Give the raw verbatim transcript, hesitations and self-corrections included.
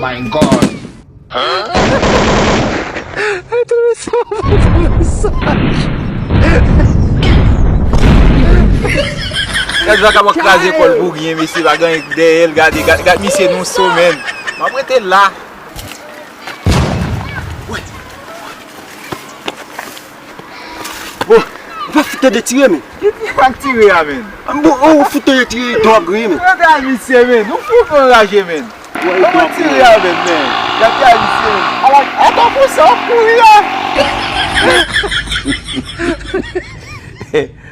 My God. Gad vakabon kraze kò l pou ryen, mesye, pa gen anyen dèyè l, gade, gad, gad misye nan yon somèy. M ap rete la. Bon, ou pa fout tande tire, men. Ki tire ak tire a, men? Bon, ou fout tande tire, dò ap griyen, men. Gade misye, men. Nou fout anraje, men. Kòman tire a, men, men? Gade misye, men. Ala, atann pou sa, w ap kouri a.